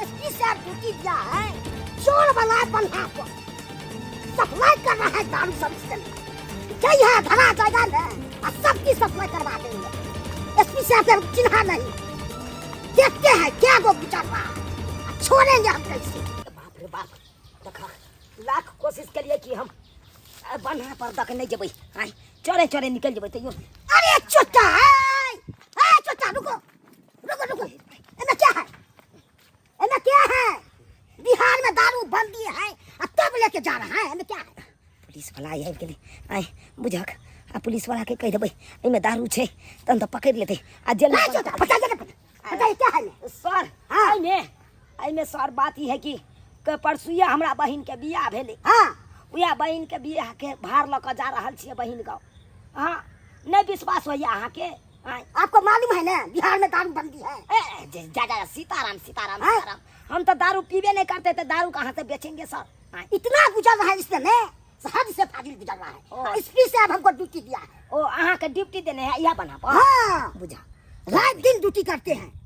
SP साहब duty दिया है, चोर वाला बन्हा पर सप्लाई कर रहा है दारू सब इससे। जय है धरा जाएगा ना और सबकी सप्लाई करवा देंगे। एसपी साहब से चिन्हा नहीं, देखते हैं क्या गो गुजर रहा है, छोड़ेंगे हम कैसे। बाप रे बाप, देखा लाख कोशिश के लिए कि हम बन्हा पर दक नहीं जेबै, आय चोरे चोरे निकल जेबै तैयो। अरे चोटा है, ए चोटा रुको रुको रुको, एमे क्या है, एमे क्या है? बिहार में दारू बंदी है और तब लेके जा रहा है, एमे क्या है? पुलिस वाला आबि गेलै, आय बुझक आ पुलिस वाला के कहि देबै एहिमे दारू छै तहन तऽ पकड़ि लेतै आ जेल में बंद कऽ देतै। बताइए क्या है सर? हाँ। एहिमे एहिमे सर बात ई है कि परसुए हमरा बहिन के बियाह भेलै। हाँ, उएह बहिन के बियाह के भार लऽ कऽ जा रहल छियै बहिन गाँव। हाँ, नहि विश्वास होइए अहाँके? आपको मालूम है ना बिहार में दारू बंदी है। ए, जा जा, सीताराम सीताराम। हाँ? सीताराम, हम तो दारू पीबे नहीं करते तो दारू कहाँ से बेचेंगे सर? हाँ। इतना गुजर रहा है इसमें, मैं हद से फाजिल गुजर रहा है। एसपी साहब हमको ड्यूटी दिया है। ओ अहाँ के ड्यूटी देने है यह बना पर? हाँ, बुझा रात दिन ड्यूटी करते हैं।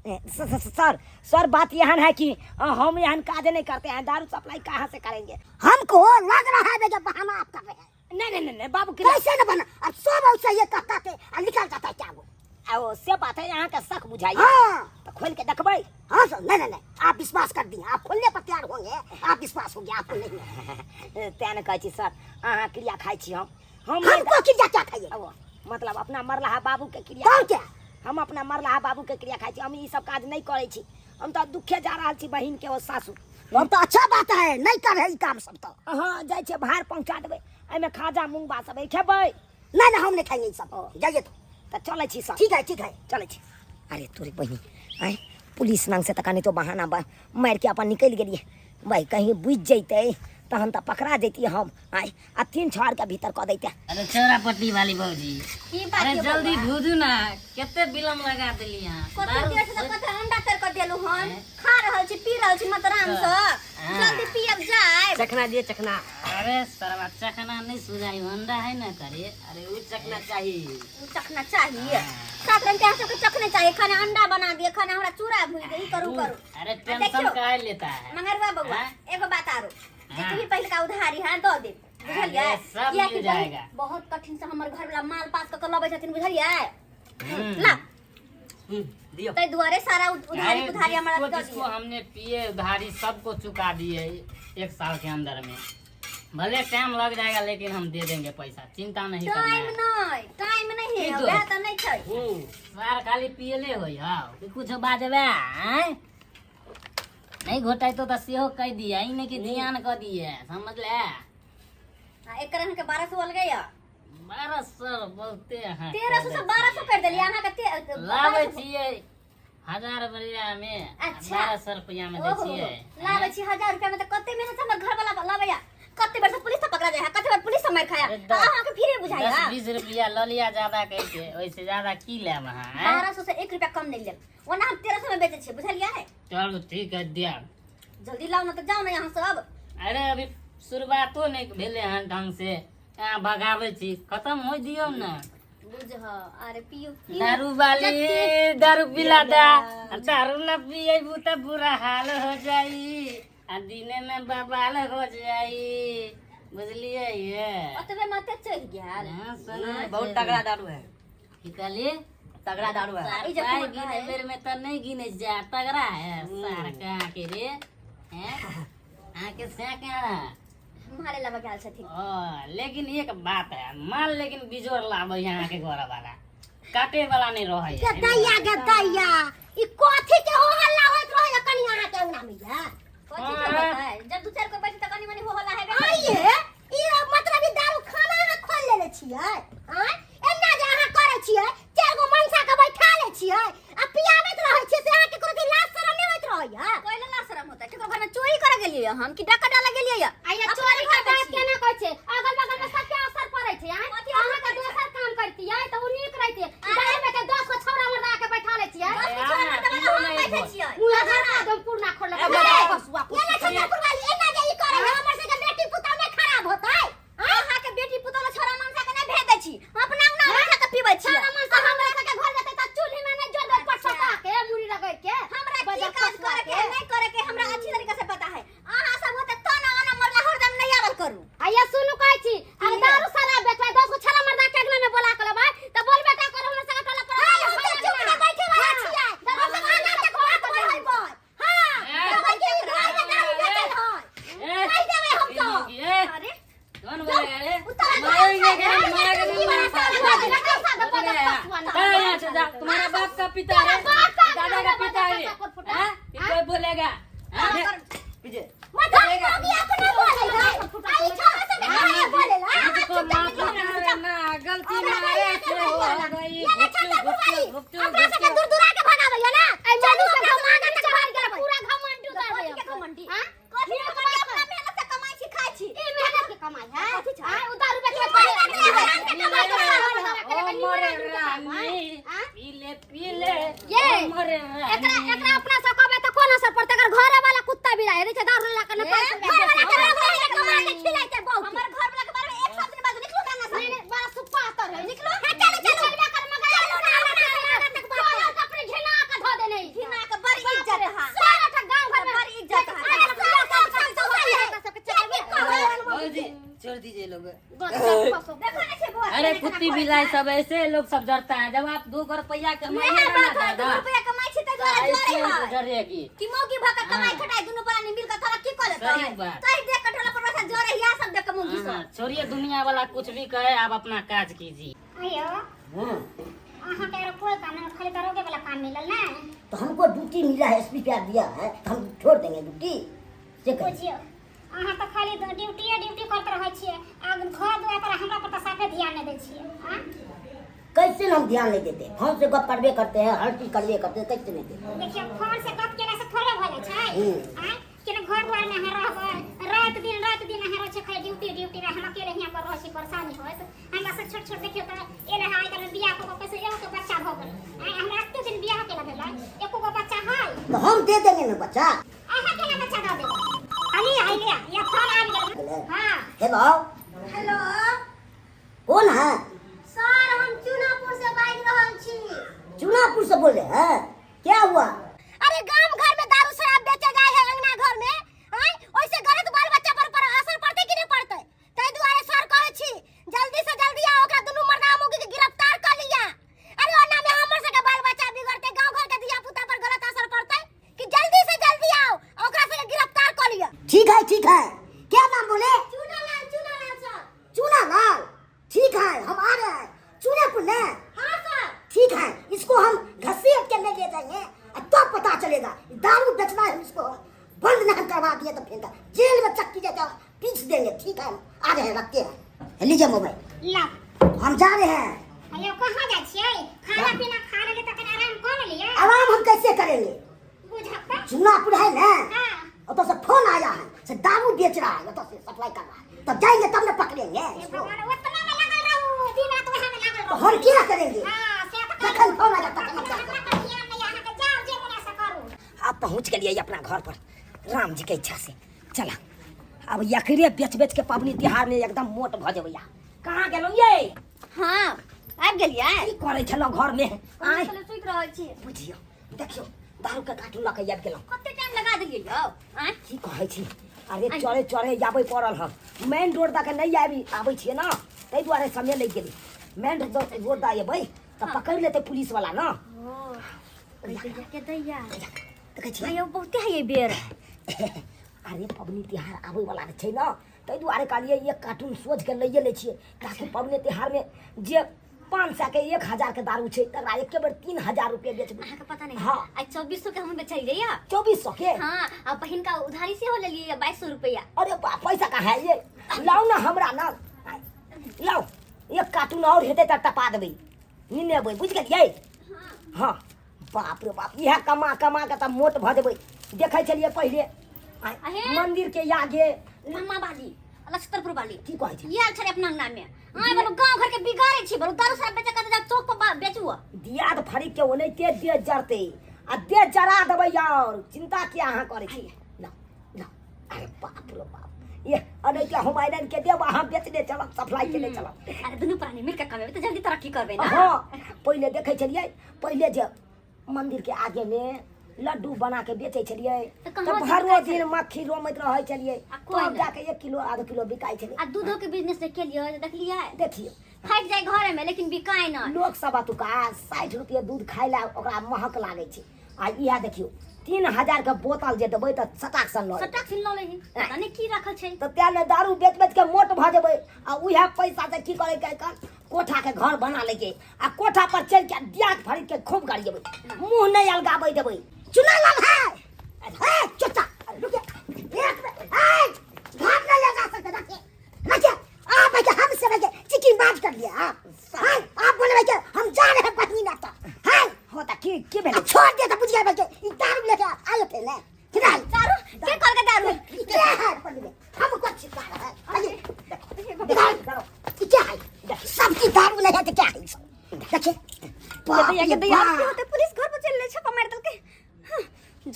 सर सर बात यह है कि हम यहाँ काज नहीं करते हैं, दारू सप्लाई कहाँ से करेंगे? हमको लग रहा है जब बहाना आप कर रहे हैं। नहीं नहीं नहीं नहीं बाबू कैसे न बना, अब सब ऐसे ये कहता थे और निकल जाता है क्या वो? ओ से बात है, यहाँ का शक बुझाइए। हाँ। तो खोल के देखबै? हाँ सर, नहीं नहीं नहीं, आप विश्वास कर दिए, आप खोलने पर तैयार होंगे, आप विश्वास हो गया आपको नहीं है। तें ने कहै छी सर, अहाँ क्रिया खाइ छी, हम हमको क्रिया क्या खाइए? ओ, मतलब अपना मरलाहा बाबू के क्रिया। कौन क्या? हम अपना मरलाहा बाबू के क्रिया खाइ छी, हम ई सब काज नहीं करै छी, हम तऽ दुखे जा रहल छी बहिन के ओ सासु। तब तो अच्छा बात है, नहीं कर है ई काम सब तो। हाँ, जाइ छियै भार पहुँचा देबै, एहिमे खाजा मूंगबा सब है, खेबै? नहीं नहीं, हम नहीं खाएंगे ई सब, जाइए तो। तऽ चलै छी सर। ठीक है ठीक है, चलै छी। अरे तोरी बहिन, आँय पुलिस लंग से तऽ कनि तो बहाना मारि के अपन निकलि गेलियै भाई, कहीं बुझि जैतै तहन तऽ पकड़ा जैतियै हम, आँय आ तीन छाड़ के भीतर कऽ दैते। अरे चौरा पट्टी वाली भौजी। की बात अरे यौ जल्दी बौआ? भूजू ना, कते विलम्ब लगा देली अहाँ। कते दारू देर से कते अंडा तर के देलु हन, खा रहल छी पी रहल छी मत आराम से। हाँ। जल्दी पियब जाय। चखना दिए चखना। अरे सरवा चखना नहीं सुझाई अंडा है ना करे। अरे वो चखना चाहिए। उ चखना चाहिए, सात रंग के अहाँ सबके चखने चाहिए। खाना अंडा बना दिए, खाना हमरा चूड़ा भूज दे, ई करू करू। अरे आ टेंशन देखियौ, काहे लेता है मंगरुआ बउआ। हाँ? एगो बात आरो जे हाँ। तू ही पहिलका उधारी हां दऽ दे, बुझलियै? अरे, सब कियाकि मिल जाएगा। बहुत कठिन से हमर घर वाला माल पास कऽ के लबै छथिन, बुझलियै? हम्म। ला। दियो। ताहि दुआरे सारा उधारी अरे, उधारी हमरा जिसको दऽ जिसको दिअ। हमने पिए उधारी सबको चुका दिए एक साल के अंदर में, भले टाइम लग जाएगा लेकिन हम दे देंगे पैसा, चिंता नहीं करना टाइम है। नहीं, टाइम नहीं है, की तो? वएह तऽ नहीं छै। सार खाली पियले होई हाँ कि कुछ बाजबे आँय? नहीं घोटाई तो सेहो कह दिया, ई नहीं कि ध्यान कह दिए, समझ ले। आ एकर अहाँके 1200 अलगे यऽ। 1200 बहुते अहाँ 1300 से 1200 कर देलियै अहाँके लाबै 1200। छियै 1000 रुपया में। अच्छा। 1200 रुपया में दै ओहो, छियै। लाबै छी 1000 रुपया में तऽ कते मेहनत से हमर घर वाला लाबैया, कते बेर से पुलिस से पकड़ा जाय है, कते बेर पुलिस से मार खाया। अरे अहाँके फिरे बुझाइया। 10-20 रुपया लऽ लिया ज्यादा कहि के, ओहिसे ज्यादा की लेब अहाँ, आँय? 1200 से 1 रुपया कम नहीं लेब, ओना हम 1300 में बेचै छियै, बुझलियै? चलू ठीक है, दिया। जल्दी लाउ ना तऽ जाउ ना यहाँ सब। अरे अभी शुरुआतो नहीं भेलै हन ढंग से, अहाँ भगाबै छी, खत्म हो दियौ ना। बुझ अरे पियो पियो। दारू वाली दारू पिला दा, दारू न पिएबू तऽ बुरा हाल हो जाई आ दिने में बवाल हो जाई, बुझलियै ये? ओतबे माते चढ़ि गेल। हाँ, सुना बहुत तगड़ा दारू है। की कहली? तगड़ा दारू है। सार ई जे पाइ कुमार गिने है। बेर में तऽ नहीं गिने जा, तगड़ा है सार कहाँ के रे हैं, अहाँ के से कहाँ मारे लबा गेल छथिन। ओ, लेकिन एक बात है माल लेकिन बिजोर लाबै यहाँ के घर वाला काटे वाला नहीं रहे है। गदैया गदैया, ई कथी के हो हल्ला होइत रहै कनी अहाँ के अंगना में या? कथी के होतै? जब दू चारि कोइ बैठे तऽ कनी मनी हो हल्ला हेबे करै। आइए ई मतलब ई दारू खाना अहाँ खोल लेने छियै? आँय एना जे अहाँ करै छियै, चारि गो मनसा के बैठा लै छियै आ पियाबैत रहै छियै, से अहाँके कोनो दिन लाज शरम नहि होइत रहैया? कोइ लाज शरम होतै? केकरो घर में चोरी करे गेलियै हम कि डाका डाले गेलियै? आइए अपना चोरी घर के में बात छी। केना कहै छै? अगल बगल में सबके असर पड़ै छै। आँय कथी असर अहाँ के पड़ै छै? दोसर काम करतियै तऽ उ नीक रहितै। दारू में के 10 गो छौड़ा मर्दा के बैठा लै छियै। 10 गो आउ छौड़ा ना, मर्दा पियो हम ना बैठे एगो। छियै। मुँह हटा एकदम पूर्णा खोलक। ए, बड़ा कसुआ ये ले छत्ता पुरवाली, एना जे ई करै है, हमर सबके बेटी पुतहु नहि खराब होतै? अहाँ के बेटी पुतहु लए छौड़ा मनसा के नहि भेज दै छी, हम अपना अंगना में बैठा के पीबै छियै। छौड़ा मनसा हमरा सबके घर जेतै तऽ चूल्ही में नहि जोड़बै पटसता के मुड़ी रगड़ के। हमरा की बजर काज कसुआ करे के के। नहि करे। एकरा अपना से कहबै त कोन असर पड़तै? एकर घरे वाला कुत्ता बिलाई रहै छै, दारू ला के न घर वाला के बारे में कमा के खिलाइते बहुत। हमर घर वाला के बारे में एक शब्द नहीं बाजू। निकलो गाना से। नहीं, बड़ा सुपातर है। निकलो। हां, चलो चलो। निकलबे कर मगर चलो ना, ना, ना, ना, ना, तक बात अपने घिना के धो देने। घिना के बड़ी इज्जत है। सारा ठक गांव घर में बड़ी इज्जत है। अरे सब सब सब सब है। क्या की कहो? भौजी, छोड़ दीजिए लोग। देखो ना छे बुआ। अरे कुत्ती बिलाई सब ऐसे लोग सब जरता है। जब आप 2 रुपया कमाइए मेहा ना बात है, दादा, 2 रुपया कमाई छी त द्वारा ऐसे जोरे है। जरेगी। कि मौगी भका कमाई खटाई दुनु प्राणी मिल के थोड़ा की कर लेतै? सही बात। तै देख के ठोला पर बैठा जोरे या सब देख के मौगी सब। हाँ, छोड़िए, दुनिया वाला कुछ भी कहे, आप अपना काज कीजिए। अयो, अहाँ के आरो कोई काम नहीं, खाली दरोगे वाला काम मिलल ना? तो हमको ड्यूटी मिला है, एसपी प्यार दिया है, तो हम छोड़ देंगे ड्यूटी से कहे? बुझियो, अहाँ तऽ खाली ड्यूटीए ड्यूटी करते रहै छियै आ घर दुआर पर हमरा पर तऽ साफे ध्यान नहि दै छियै आ। कैसे हम ध्यान नहीं देते? फोन से गप करबे करते हैं, हर चीज करबे करते हैं, कैसे नहीं देते? देखियौ, फोन से गप केला से थोड़े भऽ जाइ छै। आँय, केना घर दुआर में अहाँ रहबै? राति दिन, राति दिन अहाँ रहै छियै खाली ड्यूटी ड्यूटी में। हम अकेले हियाँ पर रहै छी, परेशानी होइत हमरा से। छोट छोट देखियौ तऽ एलै हँ, आइ काल्हि बियाह कऽ कऽ कैसे एगो के बच्चा भऽ गेलै। आँय, हमरा एते दिन बियाह केला भेलै, एको गो बच्चा है? तो हम दे देंगे ना बच्चा। अहाँ केना बच्चा दऽ देबै? अली आइले या फोन आबि गेल। हाँ। हेलो। हेलो। कौन है? सर, हम चुनापुर से बाजि रहल छी। चुनापुर से बोल रहे हैं, क्या हुआ? अरे, गाम घर में दारू शराब बेचे जाय है अंगना घर में। आय, ओइसे गलत बाल बच्चा पर असर पड़तै कि नहीं पड़तै? ताहि दुआरे सर कहै छी, जल्दी से जल्दी आओ, ओकरा दुनू मर्दा मौगी के गिरफ्तार कर लिया। अरे, ओना में हमर सबके बाल बच्चा बिगड़तै, गांव घर के धिया पुता पर गलत असर पड़तै कि जल्दी से जल्दी आओ, ओकरा सबके गिरफ्तार कर लिया। ठीक है, ठीक है। क्या नाम बोले? चूनालाल, चूनालाल सर। चूना लाल, ठीक है, हम आ रहे हैं। चूनापुर ने? हाँ सर। ठीक है, इसको हम घसीट के ले जाएंगे और तब पता चलेगा दारू बेचना है। हम इसको बंद नहीं करवा दिए तो फिर जेल में चक्की जैसा पीस देंगे। ठीक है, हम आ रहे हैं, रखते हैं। लीजिए मोबाइल। ला। हम जा रहे हैं। अयो, कहाँ जाइ छियै? खाना पीना खा लेली तऽ कनि आराम कऽ ने लिअ। आराम हम कैसे करेंगे? बुझब तऽ। चूनापुर है ना? हाँ। तो से फोन आया है से दारू बेच रहा है, तो से सप्लाई कर रहा है, तब जाएंगे तब न पकड़ेंगे हे इसको। भगवान, ओतना में लागल रहू, दिन रात वएह में लागल तो रहू। हम क्या करेंगे? हाँ, से तऽ जखन फोन आया तखन हम हमरा क्या पर ध्यान नहि, अहाँके जाउ, जे मोन से करू। अब पहुंच गेलियै अपना घर पर राम जी के इच्छा से। चला, अब यकरे बेच बेच के पबनी तिहार में एकदम मोट भऽ जेबै। कहाँ गेलहुँ ये? हाँ, आबि गेलियै। की करै छलहुँ घर में आय? चलू, सुति रहल छी। बुझियौ, देखियौ, दारू के कार्टून लऽ के आबि गेलहुँ। कते टाइम लगा देलियै यौ आँय? की कहै छी? अरे, चढ़े चढ़े आबै पड़ल हन। मेन रोड दऽ के नहि आबि आबै छियै ने, ताहि दुआरे समय लागि गेलै। मेन रोड दऽ एबै तऽ पकड़ि लेतै पुलिस वाला ने। दैया के दैया। देखै छियै? आयौ, बहुते है ये बेर। अरे, पबनी तिहार आबै वाला छै ने, ताहि दुआरे कहलियै एक कार्टून सोझ के लैए लै छियै, ताकि पबनी तिहारमे जे 500 के 1000 के दारू छै, तकरा एके बेर 3000 रुपये बेचबै। अहाँके पता नहीं? हाँ। आइ 2400 के हम बेचलियै या। 2400 के? हाँ, आ बहिन का उधारी सेहो लेलियै 2200 रुपया। अरे बा, पैसा कहाँ है ये? लाउ ना हमरा ना, लाउ। एक कार्टून और हेतै तऽ टपा देबै, निनेबै, बुझि गेलियै? हाँ, बाप रे बाप, इएह कमा कमा के तऽ मोट भऽ जेबै। देखै छलियै पहिले आइ, अहे। मंदिर के आगे। मामा बाली, लक्षतरपुर वाली। की कहै छै? ये छलै अपना अंगना में। आय बोलो, गांव घर के बिगाड़े छी। बोलो, दारू शराब बेचे के जा चौक पर बेचू। दियाद फरीक के ओनाहिते देह जरतै आ देह जरा देबै। और चिंता किया अहाँ करै छी? ला ला। अरे बाप रे बाप, ये अनैते हम आइरन के देब, अहाँ बेचने चलब, सप्लाई केने चलब। अरे, दुनू प्राणी मिल के कमेबै तऽ जल्दी तरक्की करबै ना। हाँ, पहिले देखै छलियै, पहिले जे मंदिर के आगे में लड्डू बना के बेचै छलियै तऽ कहाँ तऽ से भरो बिकाइ दिन मक्खी रोमैत रहै छलियै। आ कोइ तब नहि। जाके 1 किलो, आध किलो बिकाइ छलै। आ दूधो के बिजनेस केलियै तऽ देखलियै? देखियौ। फाटि जाय घरे में, लेकिन बिकाय न। लोक सब एतुका 60 रुपये दूध खाइ लए ओकरा महक लागै छै, आ इएह देखियौ, 3000 के बोतल जे देबै तऽ सटाक सन लऽ लेतै। सटाक से लऽ लेही, पता नहि की रखल छै। तऽ तें ने दारू बेच बेच के मोट भऽ जेबै आ उएह पैसा से की करै के कर, कोठा के घर बना लैके आ कोठा पर चढ़ि के दियाद फरीद के खूब गरिएबै, मुँह नहि अलगाबै देबै। चुना लाल है। अरे चचा, अरे रुकिए एक मिनट। ए, घर नहीं ले जा सकते। रखिए रखिए। आप है हमसे रखिए, चिकी बात कर लिया आप। हाँ, आप बोले भाई हम जा रहे हैं पत्नी ना तो हाँ। हो तऽ की की भेलै? अब छोड़ दिया तो बुझ गए भाई, ई दारू लेके आए थे ना फिलहाल। दारू के कल के दारू? ई क्या है पल्ली में? हमको छिपा रहा है। आइए, देखो देखो, ई क्या है? सबकी दारू नहीं है तो क्या है ई सब? देखिए, बाप दैया के रे दैया। बाप। की होते, पुलिस घर पर चल ले, छापा मार देलकै।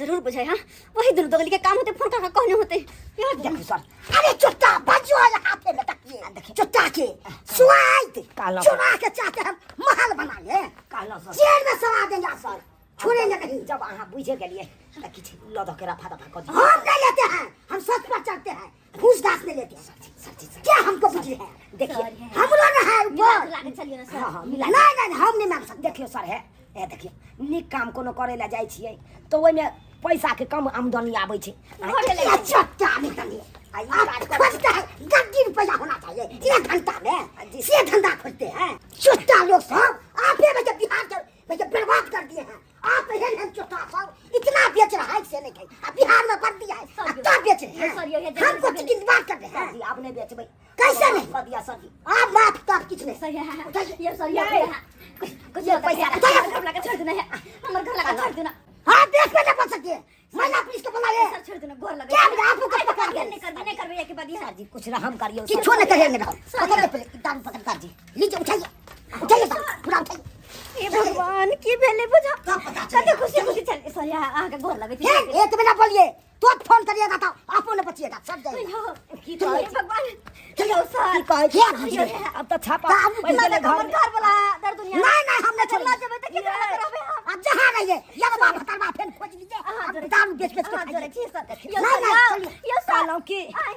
जरूर बुझाय हां वही दुनू दोगली के काम होते फोन का कहने होते यार देखो सर अरे चुट्टा बाजू है हाथे में तकिए चुट्टा के सुआई काला। चुरा के चाहते हम महल बना ले कहलहुँ सर जेल में सवा देंगे सर छोड़ेंगे नहीं जब अहाँ बुझे गेलियै तऽ किछु लऽ दऽ के रफा दफा कऽ दियौ हम नहीं लेते हैं हम सच पर चलते हैं घूस घास नहीं लेते हैं सर जी सर क्या हमको बुझ रहे हैं देखिए सर है। हम लोग है मिला ऊपर जुला के चलिए ना सर हाँ हाँ मिला नहीं नहीं हम नहीं मांग सकते देखियौ सर है ए देखियौ नीक काम कोनो करै लए जाइ छियै तऽ ओहिमे पैसाके कम आमदनी आबै छै घरे ले ये चट्टा निकलिए आ ई आप काज करै खोजते हैं गड्डी रुपया होना चाहिए एक घंटा में से धंधा खोजते हैं चुट्टा लोग सब आप ही वजह बिहार के वजह बर्बाद कर दिए हैं आप एहन एहन चुट्टा सब इतना बेच रहा है से नहीं कहीं अब बिहार में बंद दिया है सर, अब क्या बेच रहे सर, ये हैं जरूर हमको से चिकन बात कर रहे सर हैं जी आब नहि बेचबै कैसे नहीं? कऽ दिअ सर जी आप माफ तो आप किछ नहीं सर है उठाइए। ये सर ये है कुछ कुछ ये पैसा पैसा हमर घर लगा छोड़ देना है हमर घर लगा छोड़ देना हाँ देख पे नहीं बोल सकती है महिला पुलिस को बुलाइए सर छोड़ देना गोर लगा क्या मिला आपको कब पकड़ के? नहीं करबे नहीं करबे के बाद ये सर जी कुछ रहम करियौ सर किछो नहीं करेंगे ना सर, पकड़ ले पहले दारू पकड़ कर जी लीजिए उठाइए उठाइए दारू पूरा उठाइए हे भगवान की भेले बुझा तब पता चलेगा। कते खुशी खुशी चल सर अहाँ के गोर लगे हे, एक बिना बोलिए तो फोन करिएगा तो आपो ने बचिएगा सब जाएगा की हे कहै छी भगवान चलो सर की कहै छी क्या बुझिए? अब तऽ छापा दारू पड़ि गेलै हमर घरमे घर वाला दर दुनिया नहीं नहीं हम नहीं चल छोड़ेंगे जेबै तऽ केकरा लग रहबै हम अब जहाँ रहिए या बाप भतरवा फिर खोज लीजिए अहाँ अब जोड़े दारू बेच बेच के अहाँ जोड़े खाइए छी सर यो नहीं सर नहीं यो चलिए यो सर कहलहुँ कि आय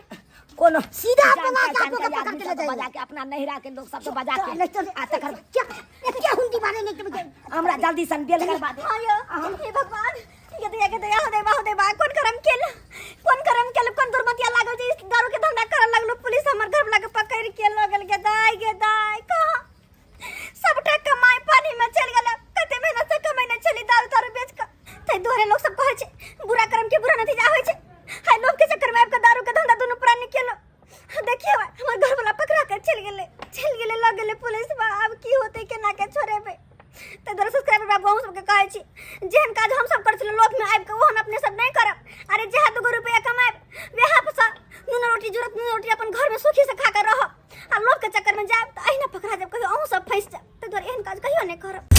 कोनो सीधा जान बना के पहचान आपको के पकड़ आदमी के ले सबके जाएंगे। बजा के अपना नैहरा के लोग सबके बजा के नहीं तो आ तकर क्या क्या हुंडी मारे नहीं तो हमरा जल्दी सन बेल करबा दे हाँ यो हे भगवान ये दया के दया हो देबा हो देबा कोन करम केल कोन करम केल कोन दुर्मतिया लागल जे इस दारू के धंधा करऽ लगलो पुलिस हमर घर वाला के पकड़ के लऽ गेल गे दाय गे दाय कहाँ सबटा कमाई पानी में चल गेल कते मेहनत से कमेने छली दारू तारू बेच के ताहि दुआरे लोग सब कहै छै बुरा करम के बुरा नतीजा होइ छै हाय लोभ के चक्कर में आबि के दारू के धंधा दुनू प्राणी केलो देखियो हमर घर वाला पकड़ा के चल गेलै चल गेलै लऽ गेलै पुलिस बा आब की होतै केना के छोड़ेबै ताहि दुआरे सब्सक्राइबर बाबू अहूँ सबके कहै छी जेहन काज हमसब करै छलहुँ लोभमे आबि कऽ ओहन अपने सब नहि करब। अरे जएह दूगो रुपैआ कमायब वएह सँ नून रोटी जुड़त नून रोटी अपन घरमे सुखीसँ खा कऽ रहब आ लोभके चक्करमे जायब तऽ अहिना पकड़ा जायब कहियो अहूँ सब फँसि जायब ताहि दुआरे एहन काज कहियो नहि करब।